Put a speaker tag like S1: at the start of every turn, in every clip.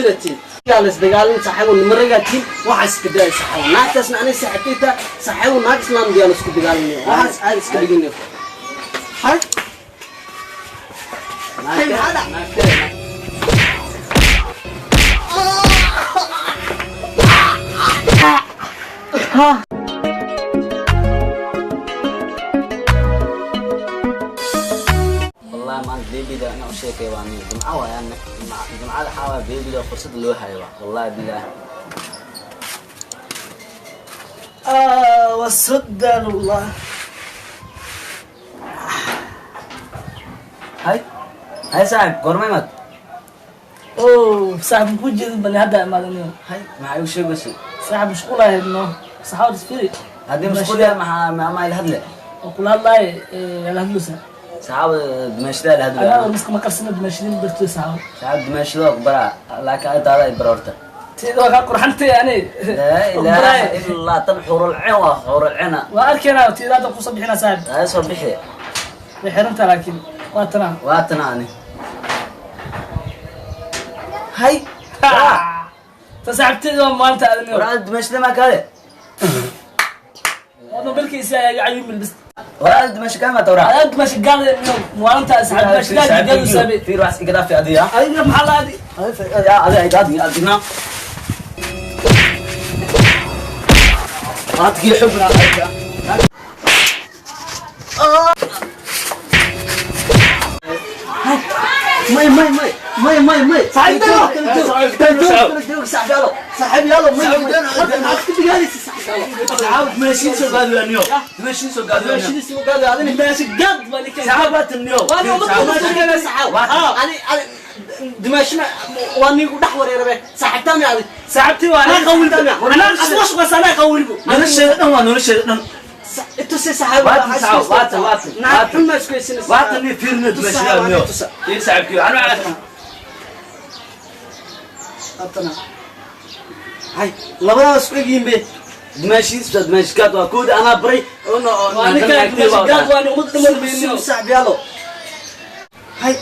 S1: waaweynaatiin. Yaa la isdagaalin saaxiibo, nimaragaatiin waxaas iska daaya saaxiibo. Naagtaasna anay saaxiibtayta saaxiibo, naag islaam yaa la isku dagaalinayo, waxaas aad iska dhiginayo. Hay hay, maxaa dhac?
S2: Wallahi maanta beebida inaan u sheekay waa nin jimco waayaan. Jimcada waxaa waaya beebida fursad loo hayo waa wallahi bilaah.
S3: وصدق والله.
S2: Hay hay saaxib, goorma imaad?
S3: اوه صاحب مكو jeedin bal hadda imaadaniyo.
S2: Hay, maxaa igu sheegaysa?
S3: صاحب مشغول ahayd no saxaabada isfiri.
S2: Haddii mashquul yahay, maxaa ma ila hadle?
S3: Oo kula hadlaay la hadlusa.
S2: Saxaabada dumaashadaa la
S3: anaa
S2: hadlaya.
S3: Miska ma qarsana dumaashadin barto saxaabada.
S2: Saxaab, dumaashada ku baraa, laakiin adaada ay bara horta.
S3: Tida waa kaa qurxantay ani.
S2: Laa ilaaha ila allah, tan xuurul cin waa xuurul cina.
S3: Waa arkaynaa tida hadda kusoo bixina saaxib.
S2: Aa soo bixi.
S3: Way xirantaa laakiin waa tanaa.
S2: Waa tan ani. Hay.
S3: Ta saaxibteeda waa maalinta aadaniyo.
S2: War dumaashada maa kaale?
S3: Waa mobilkiisa ayaa iga cayuumil bis.
S2: War dumaasha kaa maata waraa.
S3: Adaa dumaasha gaada maalinta saaxib dumaashada gaadu saabe.
S2: Fiir, wax iga dhaafi adiga.
S3: Adiga maxaa la adi?
S2: Adiga iga adina. Aadkii xubna adiga.
S1: May may may may may may, saaxiib yaalo, kala joog kala joog saaxiib yaalo, saaxiib yaalo, may may, hadda maxaad ku dagaalaysa saaxiib yaalo?
S2: Saxaabad meeshiin soo gaadwaniyo. Meeshiin soo gaadwaniyo.
S1: Meeshiisa u gaadhay adina.
S3: Dumaasha gaad baa ninkan.
S2: Saxaabad niyo.
S1: Waa nin ummadda u sheegay saaxiib. Ani ani dimaashina waa nigu dhex wareerabe saaxiibtaa mi adi?
S3: Saaxibtii waa
S1: Anaa qawilta miya?
S3: Anaa aswa shaqaysa anaa qawilbo.
S2: Nolosheeda dhan waa nolosheeda dhan.
S1: Itusay saaxiib.
S2: Waatan saaxiib, waatan, waatan.
S1: Naag xun ma isku haysanaysa.
S2: Waatan ni fiirna dumaashada niyo. Ii saaxiibkii anuu
S3: Atana.
S1: Hay, labadaas isku egyihiin be.
S2: Dumaashiisa dumaashkaad waa kooda anaa baray.
S3: Waa ninkan dumaasha gaad waa nin ummadda dhan wada.
S1: Saaxiib yaalo, hay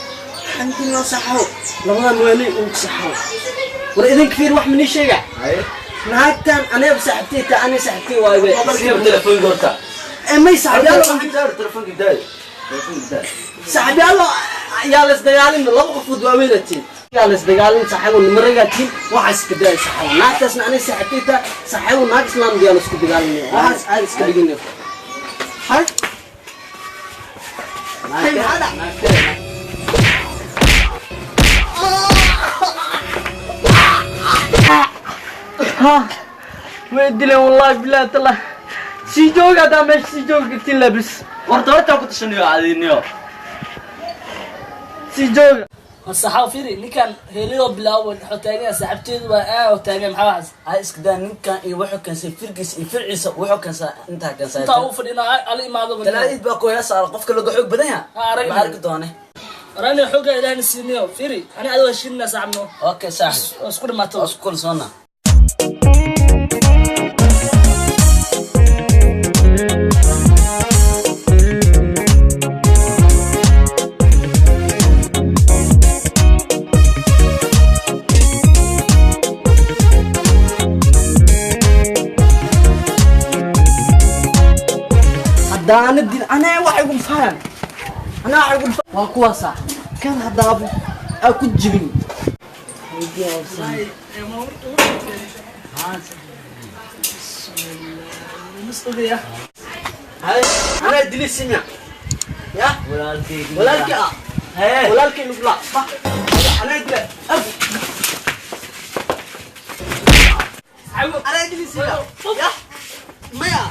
S1: xantin waa saaxiib, labadan waa nin uu saaxiib. War idinka fiir, wax manii sheega. Naagtan anayba saaxiibtay ta, anay saaxiibtay waaye.
S2: Telefoonka horta.
S1: Ee may saaxiib yaalo.
S2: Telefoonka daay. Telefoonka daay.
S1: Saaxiib yaalo, yaa la isdagaalin, laba qofood waaweynaatiin. Yaa la isdagaalin saaxiibo, nimaragaatiin waxaas iska daaya saaxiibo. Naagtaasna anay saaxiibtay ta saaxiibo, naag islaam yaa la isku dagaalinayo, waxaas aad iska dhiginayo. Hay hay, maxaa dhac? Way dileen wallahi billahi tallah. Sii jooga haddaa meesha sii joogi kartiin labis.
S2: Horta horta ku tashanayo adiniyo.
S1: Sii jooga.
S3: Saxaab fiiri, ninkan heeliyoo bilaawo wuxuu taagan yahay saaxiibteedu waa aa oo taagan maxaa waxaas?
S2: Hay, iska daa ninkan iyo wuxuu keensay firgiisa iyo firciisa wuxuu keensaa intaa keensaa.
S3: Intaa uu fadhina ala imaado.
S2: Talaadid baa ku heesaa qofka laga xoog badan yahay.
S3: Ha, arag.
S2: Ma arki doone.
S3: Warani xooga ilaahna siiniyo fiiri ani adiga heshiinna saaxibno.
S2: Okay saaxib.
S3: Oo isku dhimaato.
S2: Waa isku kalsoona.
S1: Haddaana dil anaa wax igu fahan, anaa wax igu waa kuwaasa kan haddaaba aa ku jibin.
S3: Mas ogaya.
S1: Hay, anaa dili simya ya.
S2: Walaalkay.
S1: Walaalkii ah.
S2: Hee.
S1: Walaalkii nugla anaa dila ab, anaa dili simya ya maya.